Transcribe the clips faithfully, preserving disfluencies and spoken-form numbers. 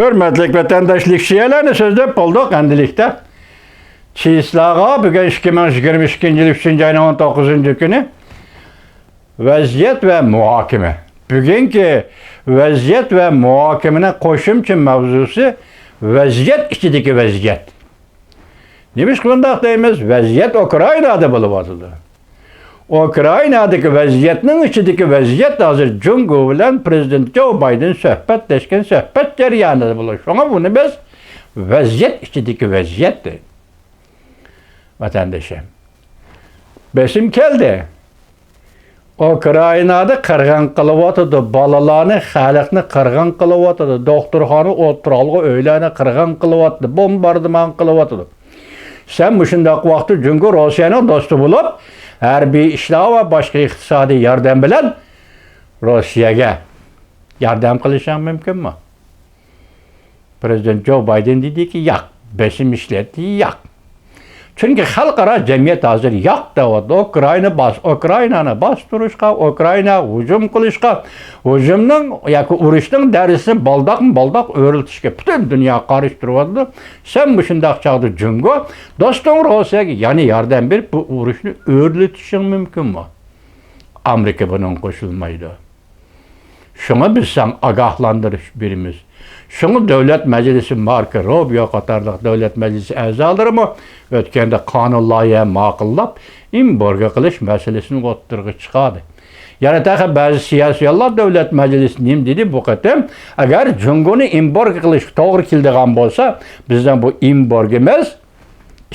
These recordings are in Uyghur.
ھۆرمەتلىك ۋەتەنداش، لېكسىيەلەرنى سۆزلەپ بولدۇق ئەمدىلىكتە. چىسلاغا بۈگۈن ئىككى مىڭ يىگىرمە ئىككىنچى يىل ئۈچىنچى ئاينىڭ ئون توققۇزىنچى كۈنى ۋەزىيەت ۋە مۇھاكىمە. بۈگۈنكى ۋەزىيەت ۋە مۇھاكىمىنىڭ قوشۇمچە ماۋزۇسى ۋەزىيەت ئىچىدىكى ۋەزىيەت. نېمىشقا بۇنداق دەيمىز؟ ۋەزىيەت ئۇكرائىنادا بولۇۋاتىدۇ. ئۇكرائىنادىكى ۋەزىيەتنىڭ ئىچىدىكى ۋەزىيەت ھازىر جۇڭگو بىلەن پىرېزىدېنت جو بايدېن سۆھبەتلەشكەن سۆھبەت جەريانىدا بولىدۇ. شۇڭا بۇنى بىز ۋەزىيەت ئىچىدىكى ۋەزىيەت دەيمىز. ۋەتەندىشىم، بېسىم كەلدى. ئۇكرائىنادا قىرغىن قىلىۋاتىدۇ، بالىلارنى، خەلقنى قىرغىن قىلىۋاتىدۇ، دوختۇرخانا، ئولتۇرالغۇ ئۆيلەرنى قىرغىن قىلىۋاتىدۇ، بومباردىمان قىلىۋاتىدۇ. سەن مۇشۇنداق ۋاقىتتا جۇڭگو روسىيەنىڭ دوستى بولۇپ، ھەربىي ئىشلار ۋە باشقا ئىقتىسادىي ياردەم بىلەن روسىيەگە ياردەم قىلىشىڭ مۇمكىنمۇ؟ پىرېزىدېنت جو بايدېن دېدىكى، ياق. بېسىم ئىشلەتتى، ياق. چۈنكى خەلقئارا جەمئىيەت ھازىر ياق دەۋاتىدۇ. ئۇكرائىنا باس-، ئۇكرائىنانى باستۇرۇشقا، ئۇكرائىنا ھۇجۇم قىلىشقا، ھۇجۇمنىڭ ياكى ئۇرۇشنىڭ دەرىجىسىنى بالداقمۇ بالداق ئۆرلىتىشكە پۈتۈن دۇنيا قارشى تۇرۇۋاتىدۇ. سەن مۇشۇنداق چاغدا جۇڭگو، دوستۇڭ روسىيەگە يەنە ياردەم بېرىپ، بۇ ئۇرۇشنى ئۆرلىتىشىڭ مۇمكىنمۇ؟ ئامېرىكا بۇنىڭغا قوشۇلمايدۇ. شۇڭا بىز ساڭا ئاگاھلاندۇرۇش بېرىمىز. شۇڭا دۆلەت مەجلىسى ماركو روبىيو قاتارلىق دۆلەت مەجلىسى ئەزالىرىمۇ ئۆتكەندە قانۇن لايىھە ماقۇللاپ، ئېمبارگو قىلىش مەسىلىسىنى ئوتتۇرىغا چىقاردى. يەنە تېخى بەزى سىياسىيونلار دۆلەت مەجلىسى نېمە دېدى بۇ قېتىم؟ ئەگەر جۇڭگونى ئېمبارگو قىلىشقا توغرا كېلىدىغان بولسا، بىزنىڭ بۇ ئېمبارگومىز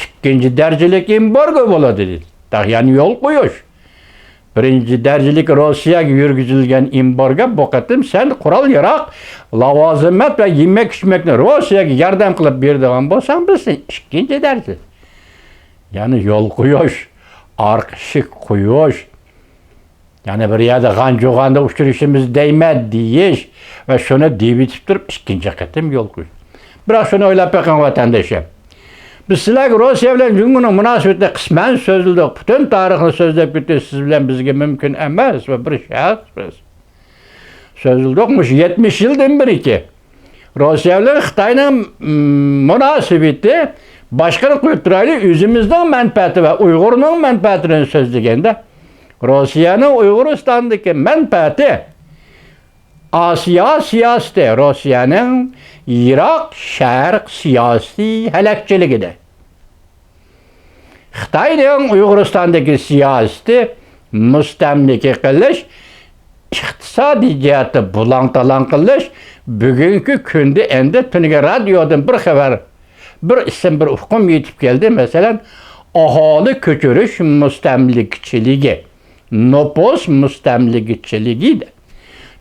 ئىككىنچى دەرىجىلىك ئېمبارگو بولىدۇ دېدى. يەنى يول قويۇش. بىرىنچى دەرىجىلىك روسىيەگە يۈرگۈزۈلگەن ئېمبارگو بۇ قېتىم سەن قورال-ياراغ، لاۋازىمەت ۋە يېمەك-ئىچمەكنى روسىيەگە ياردەم قىلىپ بېرىدىغان بولساڭ، بىز سېنى ئىككىنچى دەرىجە. يەنى يول قويۇش، ئارقا ئىشىك قويۇش، يەنى بىر يەردە غانجۇغاندا ئۇچرىشىمىز دەيمەن دېيىش ۋە شۇنى دېيىۋېتىپ تۇرۇپ ئىككىنچى قېتىم يول قويۇش. بىراق شۇنى ئويلاپ بېقىڭ، ۋەتەندىشىم. بىز سىلەرگە روسىيە بىلەن جۇڭگونىڭ مۇناسىۋىتىنى قىسمەن سۆزلىدۇق. پۈتۈن تارىخنى سۆزلەپ كېتىش سىز بىلەن بىزگە مۇمكىن ئەمەس ۋە بىر شەخس بىز. سۆزلىدۇق، مۇشۇ يەتمىش يىلدىن بېرىكى روسىيە بىلەن خىتاينىڭ، م، مۇناسىۋىتى باشقىنى قويۇپ تۇرايلى، ئۆزىمىزنىڭ مەنپەئەتى ۋە ئۇيغۇرنىڭ مەنپەئەتىنى سۆزلىگەندە، روسىيەنىڭ ئۇيغۇرىستاندىكى مەنپەئەتى ئاسىيا سىياسىتى، روسىيەنىڭ يىراق شەرق سىياسىتى ھەلەكچىلىكىدە. خىتاينىڭ ئۇيغۇرىستاندىكى سىياسىتى مۇستەملىكە قىلىش، ئىقتىسادىي جەھەتتە بۇلاڭ-تالاڭ قىلىش. بۈگۈنكى كۈندە ئەمدى تۈنۈگۈن رادىيودىن بىر خەۋەر، بىر ئىسىم، بىر ئۇقۇم يېتىپ كەلدى. مەسىلەن، ئاھالى كۆچۈرۈش مۇستەملىكىچىلىكى، نوپۇس مۇستەملىكىچىلىكى.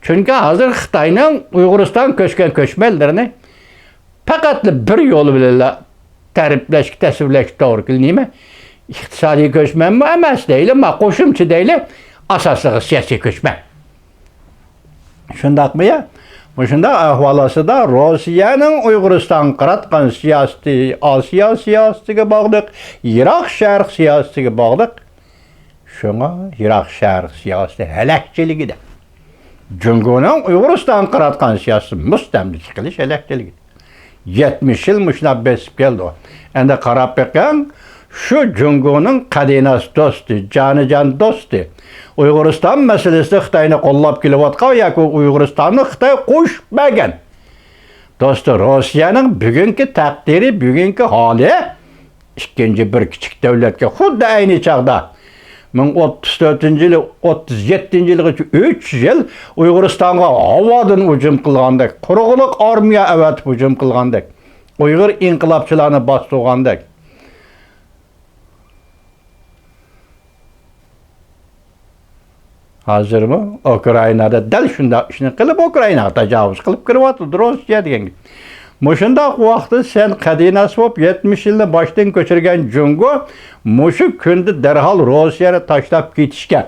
چۈنكى ھازىر خىتاينىڭ ئۇيغۇرىستان كۆچكەن كۆچمەنلىرىنى پەقەتلا بىر يول بىلەنلا تەرىپلەشكە، تەسۋىرلەشكە توغرا كېلىدۇ. نېمە؟ ئىقتىسادىي كۆچمەنمۇ ئەمەس دەيلى، ما قوشۇمچە دەيلى، ئاساسلىقى سىياسىي كۆچمەن. شۇنداقمۇ يا؟ مۇشۇنداق ئەھۋال ئاستىدا روسىيەنىڭ ئۇيغۇرىستانغا قاراتقان سىياسىتى ئاسىيا سىياسىتىگە باغلىق، يىراق شەرق سىياسىتىگە باغلىق. شۇڭا يىراق شەرق سىياسىتى ھەلەكچىلىكىدە. جۇڭگونىڭ ئۇيغۇرىستانغا قاراتقان سىياسىتى مۇستەملىكە قىلىش ھەلەكچىلىكىدە. يەتمىش يىل مۇشۇنداق بېسىپ كەلدى. ئەمدى قاراپ بېقىڭ، شۇ جۇڭگونىڭ قەدىناس دوستى، جانىجان دوستى، ئۇيغۇرىستان مەسىلىسىدە خىتاينى قوللاپ كېلىۋاتقان ياكى ئۇيغۇرىستاننى خىتاي قوشۇپ بەرگەن دوستى روسىيەنىڭ بۈگۈنكى تەقدىرى، بۈگۈنكى ھالى، ئىككىنچى بىر كىچىك دۆلەتكە خۇددى ئەينى چاغدا مىڭ ئوتتۇز تۆتىنچى يىلى، ئوتتۇز يەتتىنچى يىلغىچە ئۈچ يىل ئۇيغۇرىستانغا ھاۋادىن ھۇجۇم قىلغاندەك، قۇرۇقلۇق ئارمىيە ئەۋەتىپ ھۇجۇم قىلغاندەك، ئۇيغۇر ئىنقىلابچىلارنى باستۇرغاندەك. ھازىرمۇ ئۇكرائىنادا دەل شۇنداق ئىشنى قىلىپ، ئۇكرائىناغا تاجاۋۇز قىلىپ كىرىۋاتىدۇ روسىيە دېگەن گەپ. مۇشۇنداق ۋاقىتتا سەن قەدىناس بولۇپ يەتمىش يىلنى باشتىن كۆچۈرگەن جۇڭگو مۇشۇ كۈندە دەرھال روسىيەنى تاشلاپ كېتىشكە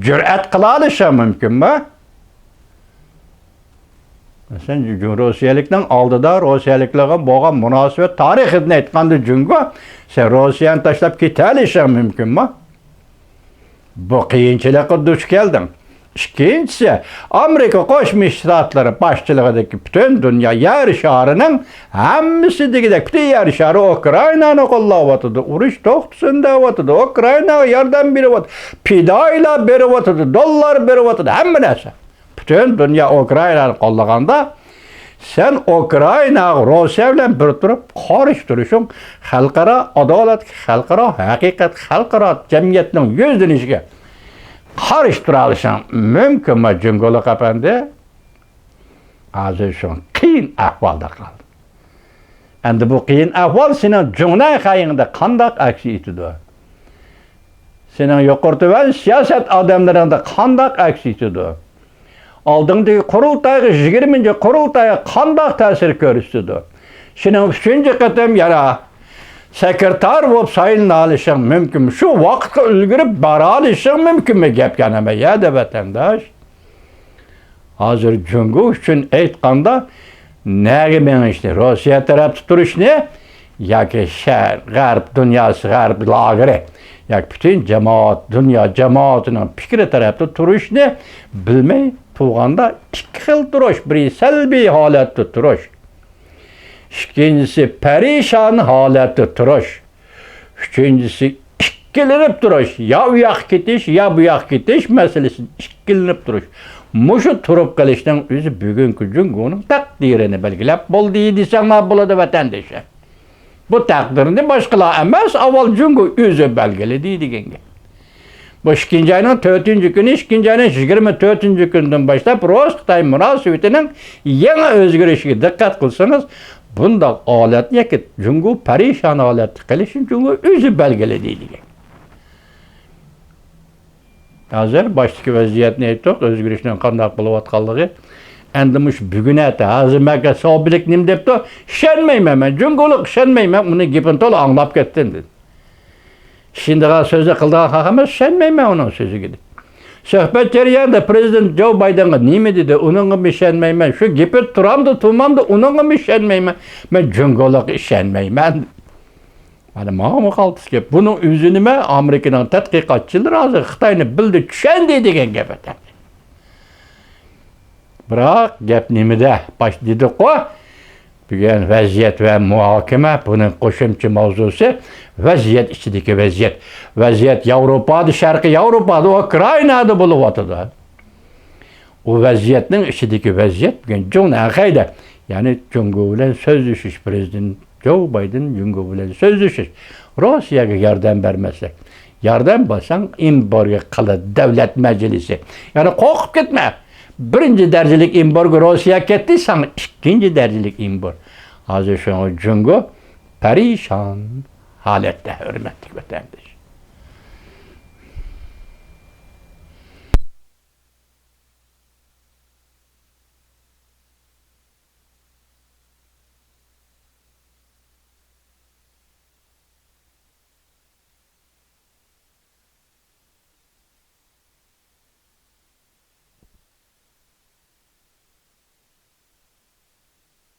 جۈرئەت قىلالىشىڭ مۇمكىنمۇ؟ سەن جۇ-، روسىيەلىكنىڭ ئالدىدا روسىيەلىكلەرگە بولغان مۇناسىۋەت تارىخىدىن ئېيتقاندا جۇڭگو، سەن روسىيەنى تاشلاپ كېتەلىشىڭ مۇمكىنمۇ؟ بۇ قىيىنچىلىققا دۇچ كەلدىڭ. ئىككىنچىسى، ئامېرىكا قوشما شتاتلىرى باشچىلىقىدىكى پۈتۈن دۇنيا يەر شارىنىڭ ھەممىسى دېگۈدەك پۈتۈن يەر شارى ئۇكرائىنانى قوللاۋاتىدۇ. ئۇرۇش توختىسۇن دەۋاتىدۇ. ئۇكرائىناغا ياردەم بېرىۋاتىدۇ. پىدائىيلار بېرىۋاتىدۇ. دوللار بېرىۋاتىدۇ. ھەممە نەرسە. پۈتۈن دۇنيا ئۇكرائىنانى قوللىغاندا، سەن ئۇكرائىناغا روسىيە بىلەن بىر تۇرۇپ قارشى تۇرۇشۇڭ خەلقئارا ئادالەتكە، خەلقئارا ھەقىقەت، خەلقئارا جەمئىيەتنىڭ يۈزلىنىشىگە قارشى تۇرالىشىڭ مۇمكىنمۇ، جۇڭگولۇق ئەپەندى؟ ھازىر شۇ قىيىن ئەھۋالدا قالدى. ئەمدى بۇ قىيىن ئەھۋال سېنىڭ جۇڭنەنخەيىڭدە قانداق ئەكس ئېتىدۇ؟ سېنىڭ يۇقىرى تۆۋەن سىياسەت ئادەملىرىڭدە قانداق ئەكس ئېتىدۇ؟ ئالدىڭدىكى قۇرۇلتايغا، يىگىرمىنچى قۇرۇلتايغا قانداق تەسىر كۆرسىتىدۇ؟ سېنىڭ ئۈچىنچى قېتىم يەنە سېكرېتار بولۇپ سايلىنالىشىڭ مۇمكىنمۇ؟ شۇ ۋاقىتقا ئۈلگۈرۈپ بارالىشىڭ مۇمكىنمۇ؟ گەپ يەنە مەيەدە، ۋەتەنداش؟ ھازىر جۇڭگو ئۈچۈن ئېيتقاندا، نەگە مېڭىشنى، روسىيە تەرەپتە تۇرۇشنى ياكى شەرق، غەرب دۇنياسى، غەرب لاگېرى ياكى پۈتۈن جامائەت، دۇنيا جامائىتىنىڭ پىكرى تەرەپتە تۇرۇشنى بىلمەي تۇرغاندا، ئىككى خىل تۇرۇش، بىرى سەلبىي ھالەتتە تۇرۇش، ئىككىنچىسى پەرىشان ھالەتتە تۇرۇش، ئۈچىنچىسى ئىككىلىنىپ تۇرۇش، يا ئۇ ياققا كېتىش، يا بۇ ياققا كېتىش مەسىلىسىدە ئىككىلىنىپ تۇرۇش. مۇشۇ تۇرۇپ قېلىشنىڭ ئۆزى بۈگۈنكى جۇڭگونىڭ تەقدىرىنى بەلگىلەپ بولدى دېسەڭلار بولىدۇ، ۋەتەندىشىم. بۇ تەقدىرنى باشقىلار ئەمەس، ئاۋۋال جۇڭگو ئۆزى بەلگىلىدى دېگەن گەپ. بۇ ئىككىنچى ئاينىڭ تۆتىنچى كۈنى، ئىككىنچى ئاينىڭ يىگىرمە تۆتىنچى كۈنىدىن باشلاپ رۇس-خىتاي مۇناسىۋىتىنىڭ يېڭى ئۆزگىرىشىگە دىققەت قىلسىڭىز، بۇنداق ھالەت ياكى جۇڭگو پەرىشان ھالەتتە قېلىشىنى جۇڭگو ئۆزى بەلگىلىدى دېگەن. ھازىر باشتىكى ۋەزىيەتنى ئېيتتۇق، ئۆزگىرىشنىڭ قانداق بولۇۋاتقانلىقى. ئەمدى مۇشۇ بۈگۈن ئەتە، ھازىر مەكە سابىلىك نېمە دەپتۇ؟ ئىشەنمەيمەن مەن، جۇڭگولۇق ئىشەنمەيمەن، ئۇنىڭ گېپىنى تولا ئاڭلاپ كەتتىم دېدى. ئىشىنىدىغان سۆزنى قىلىدىغان خەق ئەمەس، ئىشەنمەيمەن ئۇنىڭ سۆزىگە دېدى. سۆھبەت جەريانىدا پىرېزىدېنت جو بايدېنغا نېمە دېدى؟ ئۇنىڭغىمۇ ئىشەنمەيمەن. شۇ گېپى تۇرامدۇ، تۇرمامدۇ، ئۇنىڭغىمۇ ئىشەنمەيمەن. مەن جۇڭگولۇققا ئىشەنمەيمەن. مانا ماڭىمۇ قالتىس گەپ. بۇنىڭ ئۆزى نېمە؟ ئامېرىكىنىڭ تەتقىقاتچىلىرى ھازىر خىتاينى بىلدى، چۈشەندى دېگەن گەپ ئەتەندى. بىراق گەپ نېمىدە؟ باش دېدۇققۇ، بۈگۈن ۋەزىيەت ۋە مۇھاكىمە، بۇنىڭ قوشۇمچە ماۋزۇسى ۋەزىيەت ئىچىدىكى ۋەزىيەت. ۋەزىيەت ياۋروپادا، شەرقىي ياۋروپادا، ئۇكرائىنادا بولۇۋاتىدۇ. ئۇ ۋەزىيەتنىڭ ئىچىدىكى ۋەزىيەت بۈگۈن جۇڭنەنخەيدە، يەنى جۇڭگو بىلەن سۆزلىشىش، پىرېزىدېنت جو بايدېن جۇڭگو بىلەن سۆزلىشىش، روسىيەگە ياردەم بەرمەسلىك. ياردەم بەرسەڭ، ئېمبارگو قىلىدۇ دۆلەت مەجلىسى. يەنى قورقۇپ كەتمە. بىرىنچى دەرىجىلىك ئېمبارگو روسىيەگە كەتتى، ساڭا ئىككىنچى دەرىجىلىك ئېمبارگو. ھازىر شۇڭا جۇڭگو پەرىشان ھالەتتە، ھۆرمەتلىك ۋەتەنداش.